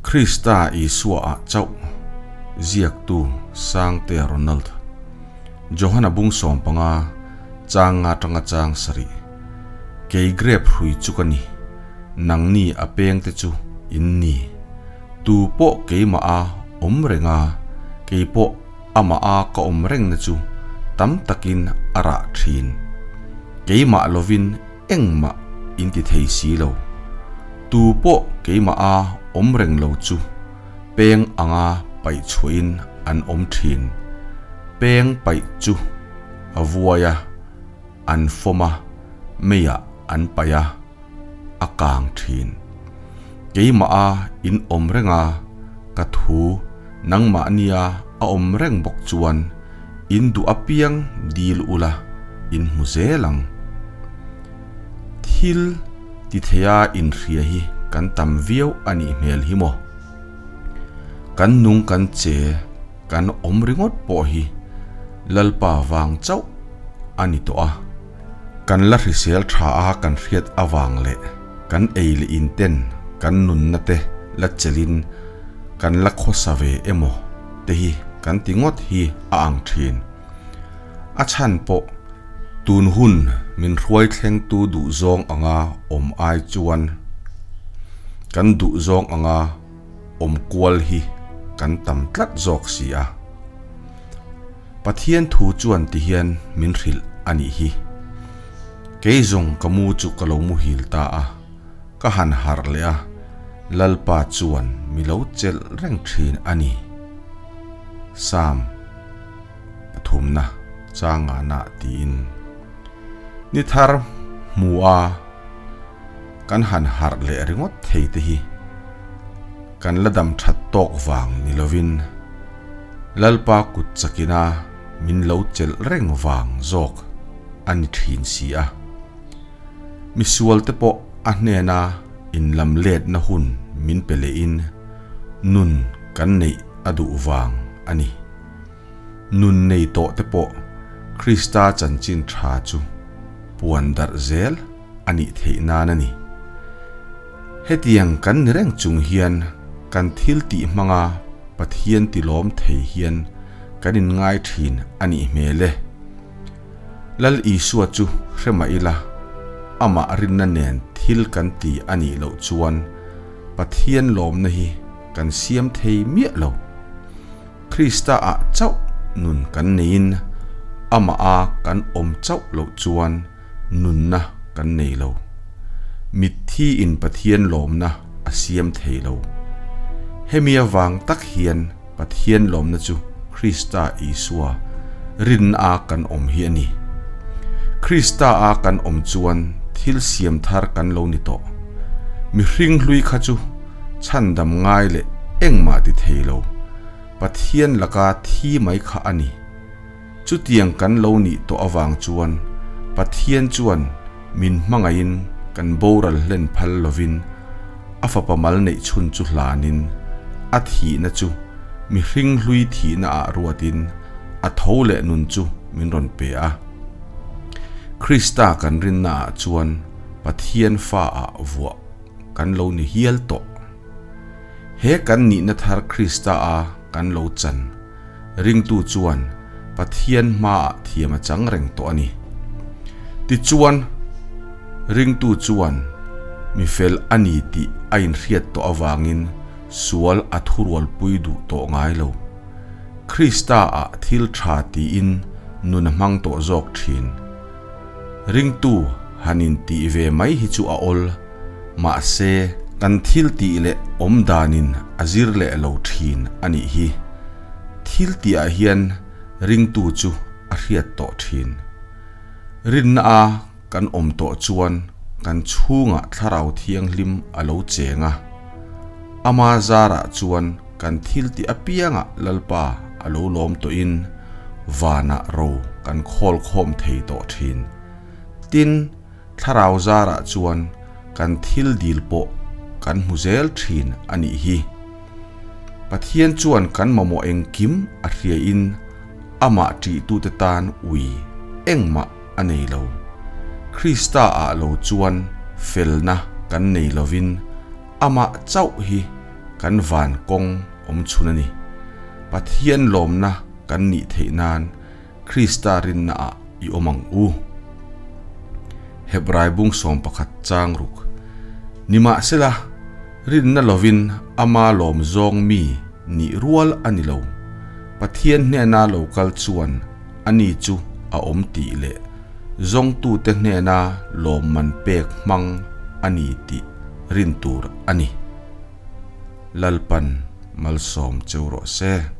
Krista Isua ah chauh ziaktu Sangtea Ronald Johana bung 15 chang nga atanga chang sarih Kei grep hrui chu ka ni, nangni a pengte chu in ni. Tu pawh keimah a awm reng a, kei pawh amah a ka awm rengna chu tam takin a rah thin. Keimah lovin engmah in ti thei si lo. Tu pawh keimah a awm reng lo chu peng anga paih chhuahin an awm thin. Peng paih chu a vuai a, an fawm a, meiah an paih a, a kang thin. Keimah a in awm reng a, ka thu nangmahnia a awm reng bawk chuan in duh apiang dil ula in hmu zel ang. Thil ti theia inhria hi kan tam viau a nih hmel hi maw? Kan nung kan che kan awm ringawt pawh hi Lalpa vang chauh a ni tawh a. Kan la hrisel tha a kan hriat avang leh kan ei leh in ten kan nunna te la chelhin kan la khawsa ve emaw te hi kan ti ngawt hi a ang thin. A chhan pawh tun hun min hruai thlengtu duhzawng anga awm ai chuan kan duhzawng anga awm kual hi kan tam tlat zawk si a. Pathian thu chuan ti hian min hrilh a nih hi. Kei zawng ka mu chu ka lo muhil ta a, ka han harh leh a, Lalpa chuan mi lo chelh reng thin a ni. Psalm pathumna changana tiin ni thar hmu a kan han harh leh ringawt thei te hi kan la dam that tawk vang ni lovin Lalpa kut chakina min lo chelh reng vang zawk a ni thin si a. Misual te pawh a hnena inlam letna hun min pe lehin nun kan neih a duh vang a ni. Nun nei tawh te pawh Krista chanchin tha chu puan darh zel a nih theih nan a ni. Hetiang kan ni reng chung hian kan thil tih hmanga Pathian tilawm thei hian kan inngai thin a nih hmel e. Lal Isua chu hre mah ila, amah rinna nen thil kan ti a nih loh chuan Pathian lawmna hi kan siam thei miah lo. Krista ah chauh nun kan neiin amah a kan awm chauh loh chuan nunna kan nei lo. Mitthi in Pathian lawmna a siam thei lo. Hemi avang tak hian Pathian lawmna chu Krista Isua rinna a kan awm hi a ni. Krista a kan awm chuan thil siam thar kan lo ni tawh. Mihring hlui kha chu chhandam ngai leh engmah ti thei lo, Pathian laka thi mai kha a ni. Chutiang kan lo nih tawh avang chuan Pathian chuan min hmangaihin kan boral hlen phal lovin a fapa mal neih chhun chu hlanin a thihna chu mihring hlui thihna ah ruatin a tho leh nun chu min rawn pe a. Krista kan rinna ah chuan Pathian fa ah vuah kan lo ni hial tawh. He kan nihna thar Krista a kan lo chan Ringtu chuan Pathian hmaah thiam a chang reng tawh a ni. Tichuan, ringtu chuan mi fel a ni tih a inhriat tawh avangin sual a thurualpui duh tawh ngai lo. Krista-ah thil tha tiin nun a hmang tawh zawk thin. Ringtu han intih ve mai hi chu a awl, mahse, kan thil tih leh awm danin a zir leh lo thin a nih hi. Thil tihah hian ringtu chu a hriat tawh thin. Rinna a kan awm tawh chuan kan chhungah Thlarau Thianghlim a lo cheng a. Ama zarah chuan kan thil tih apiangah Lalpa a lo lawm tawhin vanah ro kan khawl khawm thei tawh thin. Tin, Thlarau zarah chuan kan thil dil pawh kan hmu zel thin a nih hi. Pathian chuan kan mamawh engkim a hriain amah ṭihtute tan ui engmah a nei lo. Krista ah lo chuan felna kan nei lovin amah chauh hi kan van kawng awm chhun a ni. Pathian lawmna kan nih theih nan Krista rinna ah i awm ang u. Hebrai bung 11 chang ruk. Nimahsela, rinna lovin ama lawm zawng mi nih rual a ni lo. Pathian hnena lo kal chuan ani chu a awm tih leh zawngtute hnena lawmman pek hmang a ni tih rin tur a ni. Lalpan malsawm cheu rawh se.